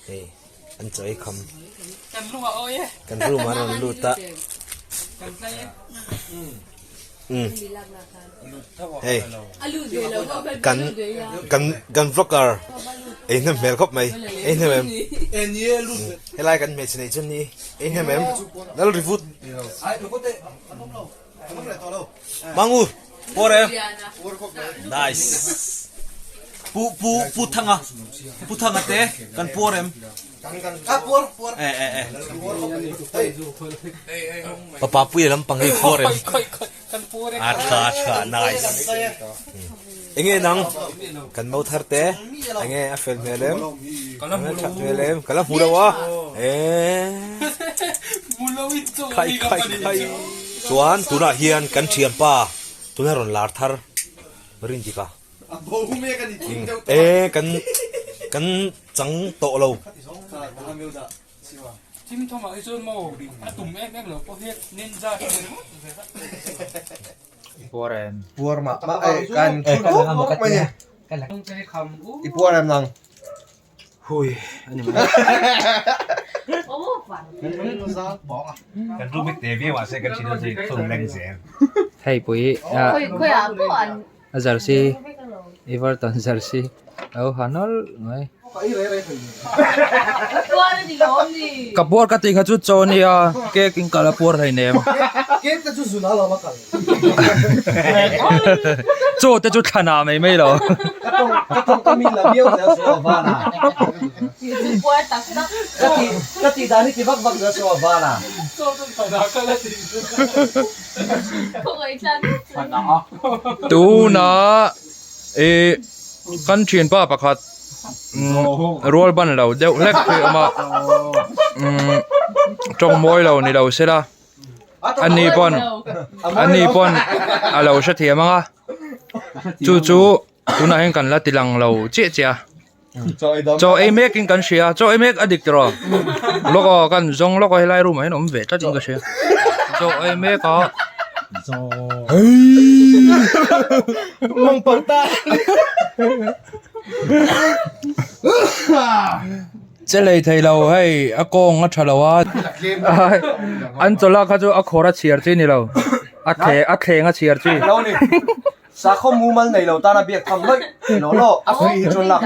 Hei an chaw ei kham. Kan room ah an rawn lut a. Umm hei kan kan kan vlogger ei hnem hmel khawp mai ei hnem em helai kan hmeichhe neih chuan ni ei hnem em lal rivut. Mangu puar em nice pu pu pu thanga pu thanga te kan puar em e e e papa puia lampang hi puar em a tha tha nice enge nang kan mo thar te enge a fel hmel em a that hmel em ka la hmu lo a e khai khai khai chuan tunah hian kan thianpa tuna rawn lar thar Rindika e kan kan chang tawh lo. Puar em? Puar mah mah e kan thu tuk mai ni. I puar em nang? Hui ani mai. Kan room hi te viau ah se kan thin a zui thun leng zel. Hei pui a jersey Everton jersey lo ha nawlh mai. Ka puar ka tih kha chu chaw ania cake in kal a puar hleinem. Chaw te chu thlan ah mai mai lo. Tunah ih kan thianpa pakhat rual ban lo deuh hlek hi a awm a umm tawng mawi lo ni lo sela ani pawn ani pawn a lo hrethiam ang a chu chu tunah hian kan la ti lang lo chiah chiah a. Chaw ei mek in kan hria chaw ei mek a dik tiraw lawk aw kan zawng lawk a helai room ah hian awm ve tlat in ka hria chaw ei mek a che lei thei lo hei a kawng a tha lo a an chaw lak kha chu a khawr a chhiar chi a ni lo a thleng a thleng a chhiar chi. Sakhaw mumal nei lo tana biak tham lawih law law a free hi chuan lak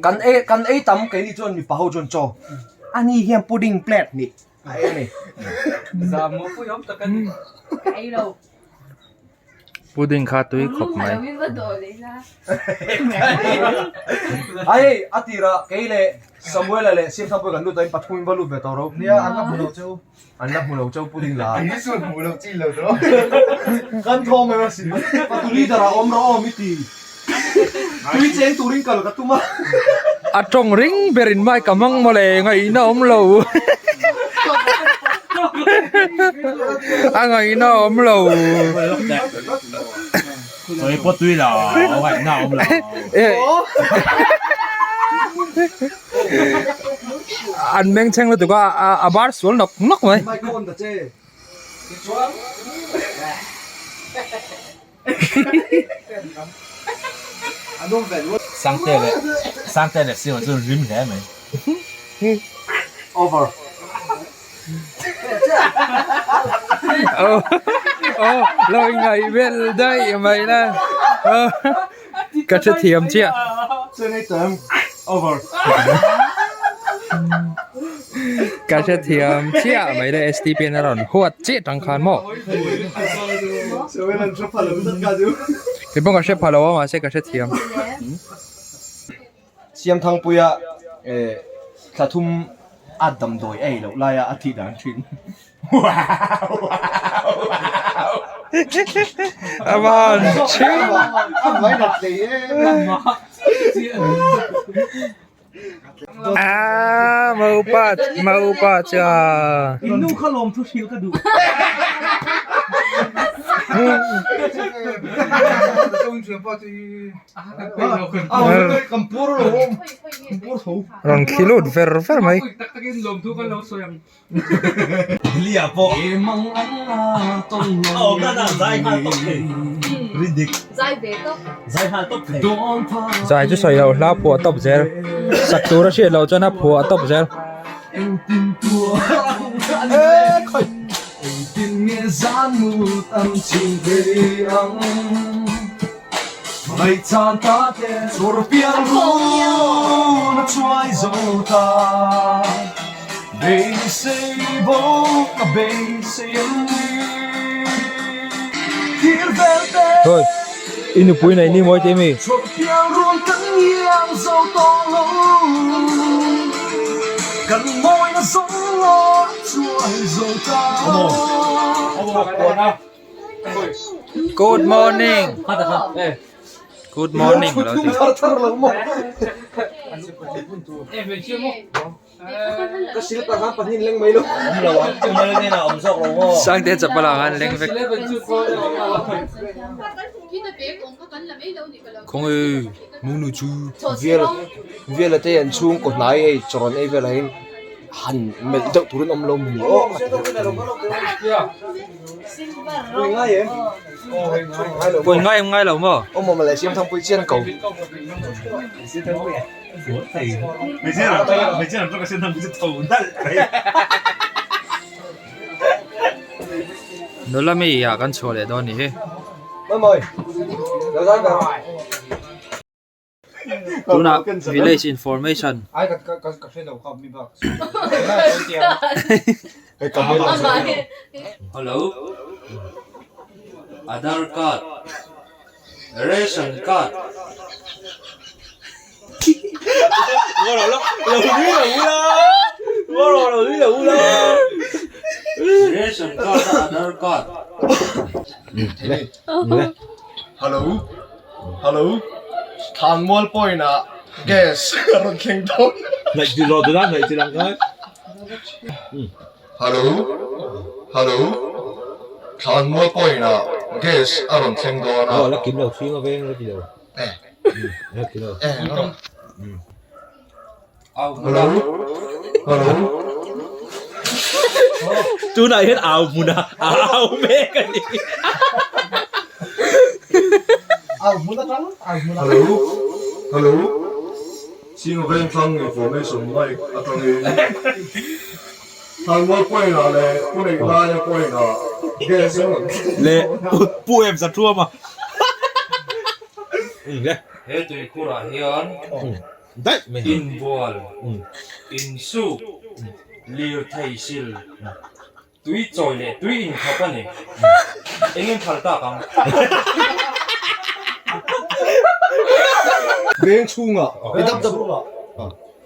Kan ei kan ei tam keini chuan mipa ho chuan chaw ani hian pudding plate nih a ei a ni. Pudding kha tui khawp mai. Ai a tirah kei leh Samuela leh Siamthangpuia kan lut a in pathum in va lut ve tawh ro. Nia an la hmu lo cheu. An la hmu lo cheu pudding la. An chu hmu lo chi lo tawh. Kan thawm em asin. Patu leader ah awm rawh aw mi ti. Tui cheng turin kal ka tum a. A tawng ring berin mic a hmang mawle ngaihna awm lo. A ngaihna awm lo. Chawi pawh tui lo, ngaihna awm lo. An meng chheng lutuk a, a bar sual nawk nawk mai. Sangte leh Sangte leh Siama chu an rim hle mai. Over. Oh, oh, lo ingaih vel daih mai la. Ka hre thiam chiah. Over. Ka hre thiam chiah mai le STP in a rawn huat chiah tang khan maw. Kei pawh ka hre pha lo a mahse ka hre thiam. Siamthangpuia thla thum a damdawi ei loh laia a thih dan thin. A van chhing. A maupa maupa cha. Innu kha lawm thu hrilh ka duh. Rawn thli lut ver ver mai. Zai chu sawi lo hla phuah tawp zel sak tur a hriat loh chuan a phuah tawp zel. Thôi, i nupui nei ni mawi te mi. Good morning. Good morning lo ti. Sangte chapal ah khan leng vek. Khawnge munu chu. Vel vela te an chhungkaw hnai hei chaw rawn ei velah hian han melh deuh turin awm lo mawni aw a ti deuh a ni. Pawi ngai em ngai lo maw? Awm awm leh Siamthangpui chian ko. Nula mi ah kan chhuah leh dawn ni hi. Tunah village information. Hello Aadhaar card Ration card Ration card a Aadhaar card. Hello Hello Thlanmual point ah gas a rawn thleng dawn. Hello Hello Thlanmual point ah gas a rawn thleng dawn a. Hello Hello Tunah hian au hmun a au mek a ni. Hello Hello Chingvengthlang Information Mic atangin Thlanmual point ah leh Puneih laia point ah gas a rawn thleng Le Pu em Zathuama. He tuikhurah hian inbual, insuk, lirthei sil, tui chawi leh tui inkhawp a ni. Engin phal tak ang? Veng chhungah i dap dap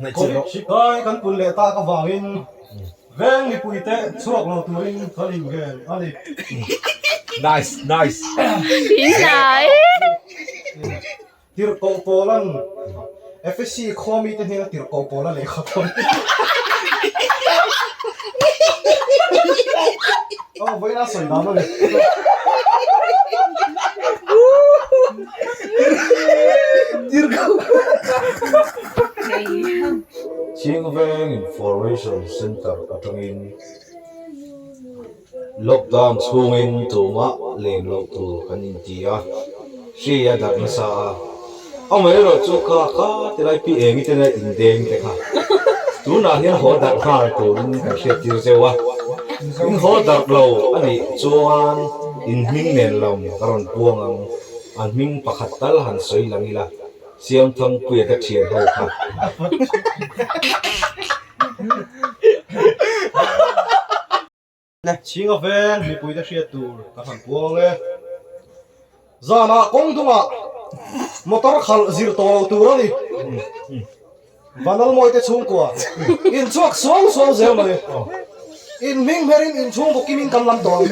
Kai kan pun leh tak avangin veng mipuite chhuak lo turin kan inven a ni. Nice nice. Tirhkoh Paula'n Ephesi khua mite hnena Tirhkoh Paula lehkha thawn. Aw, vawiin a sawi dan a ni. Chingveng Information Centre atangin Lockdown chhungin tumah lem loh tur kan inti a, hri a darh nasa a. Amaherawh chu kha kha tilai pi eng i tena indeng te kha tunah hian haw darh nghal turin kan hriattir zeuh a. In haw darh lo a nih chuan in hming nen lam ka rawn puang ang, an hming pakhat tal han sawi lang ila, Siamthangpuia te thian ho kha. Chhinga veng mipuite hriat tur ka han puang e. Zanah kawng dungah motor khalh zir tawh lo tur a ni. Vanalmawite chhungkua inchhuak suau suau zel mai. In hming hmerin inchhung bawk kimin kan lam tawh ang.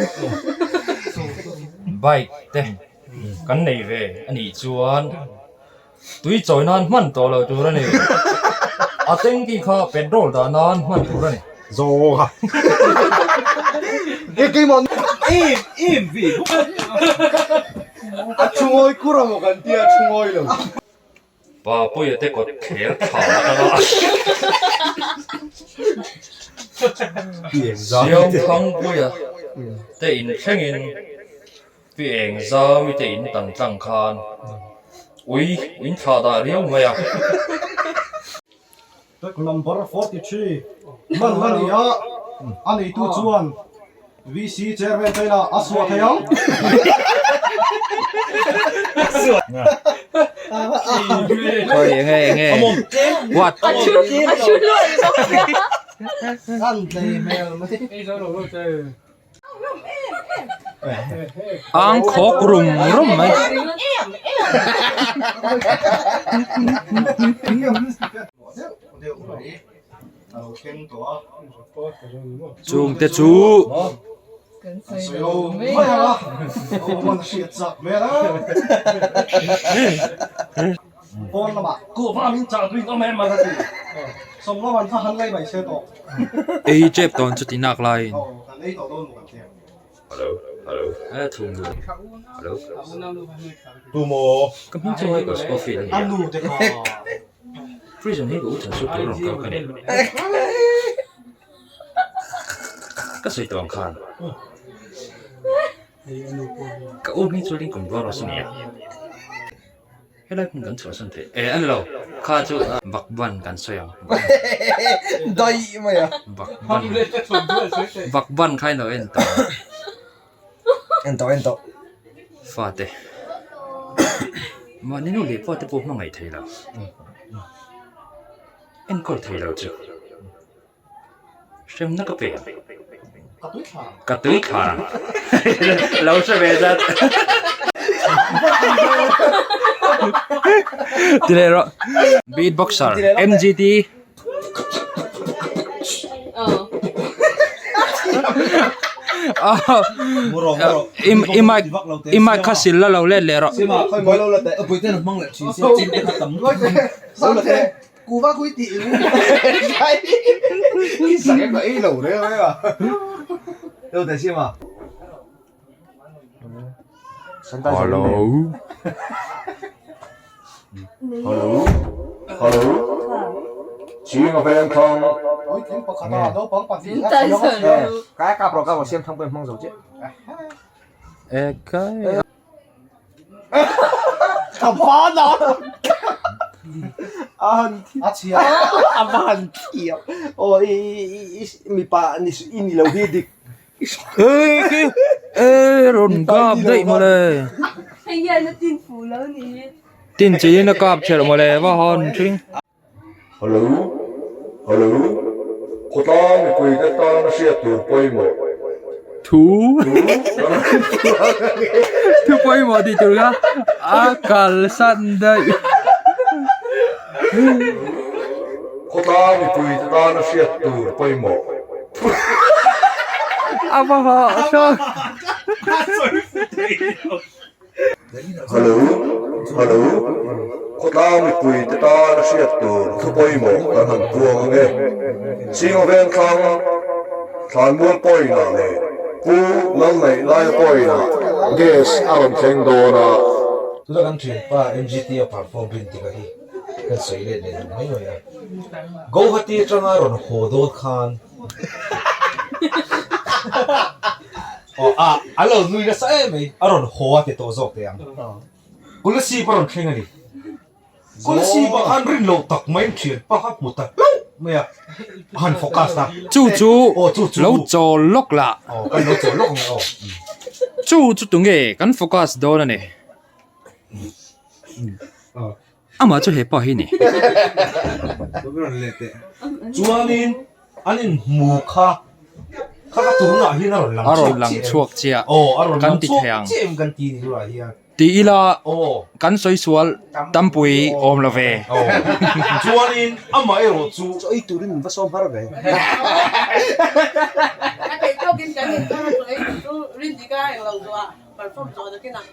Bike te kan nei ve a nih chuan Tui chawi nan hman tawh lo tur a ni. A tanky kha petrol dah nan hman tur a ni. Zawng a. Em em ve bawk a. A thu ngawi kur a maw kan tia a thu ngawi lo. Papuia te kawt thler tha atanga Siamthangpuia te inthlengin. Pi eng zami te in tan tlang khan ui in thlah dah riau mai a. Track number 43 man a ni a, a neitu chuan VC chairman te inah a suah thei ang. Khawi enge enge what? Ang khawk rum rum mai. Chungte chu Ei tep tawn chu ti nak laiin. Ka hming chu Michael Scofield a ni a. Prison hi ka u chhan chu tur rawn kal ka ni. Ka sawi tawh ang khan. Ka u hming chu Lincoln Burrows a ni a. Helai hmun kan chhuahsan theih e a ni lo kha chu bakban kan sawi ang daih mai a bakban bakban kha ilo en tawh en tawh en tawh fate mahni nu leh pate pawh hmangaih thei lo enkawl thei lo chu. Hremna ka pe ang. Ka tui thla ang. Lo hre ve zat. Ti leh rawh. Beatboxer MGT. I mic i mic kha sil la lo let leh rawh. Kuva kui tih i I sak em ei lo reng reng a. Lo te siam a. Hello. Hello. Hello. Ching a veng thang. Oi thing pakhat a naupang pahnih a thei ang a. Kai ka program a siam thang pawh hmang zo che. E kai. Ka ban a. A han thi. A chhia. A va han thi a. Aw i i mipa ni i ni lo hi dik. Ei e rawn kap daih mawle. Hei hian a tin fu lo ni. Tin chiin a kap thelh mawle va hawn thing. Hello Hello Khawtlang mipui te tan a hriat tur pawimawh Thu Thu pawimawh tih tur kha a kalsan daih. Khawtlang mipui te tan a hriat tur pawimawh Thu A va hah hrang. Hello Hello Khawtlang mipui te tan a hriat tur thu pawimawh kan han puang ang e. Chhinga Vengthlang Thlanmual pawinah leh Pu Lalneih Laia pawinah gas a rawn thleng dawn a. Tuna kan thianpa MGT a perform rin tika hi kan sawi let leh duh mai mai a. Guwahati atanga rawn haw dawn khan Aw a, a lo nui nasa em mai, a rawn haw a ti tawh zawk teh ang. Kolasib a rawn thleng a ni. Kolasib ah khan rin loh tak mai in thian pa kha hmu ta hlauh mai a, a han focus a. Chu chu Aw chu chu lo chawl lawk lah. Aw kan lo chawl lawk ang e aw. Chu chu tunge kan focus dawn a ni. Amah chu he pa hi ni. Chuanin an inhmu kha kha ka tunah hian a rawn lang A rawn lang chhuak chiah. Aw a rawn Kan lang ti chhuak thei ang. chiah em kan ti ni turah hian. Ti ila Aw. kan sawi sual tampui awm lo ve. Aw. Chuanin amah erawh chu. Chaw ei turin min va sawm har ve. A theih tawkin kan inthar a chaw ei tur chu Rindika englo zuah perform zawh nakin ah.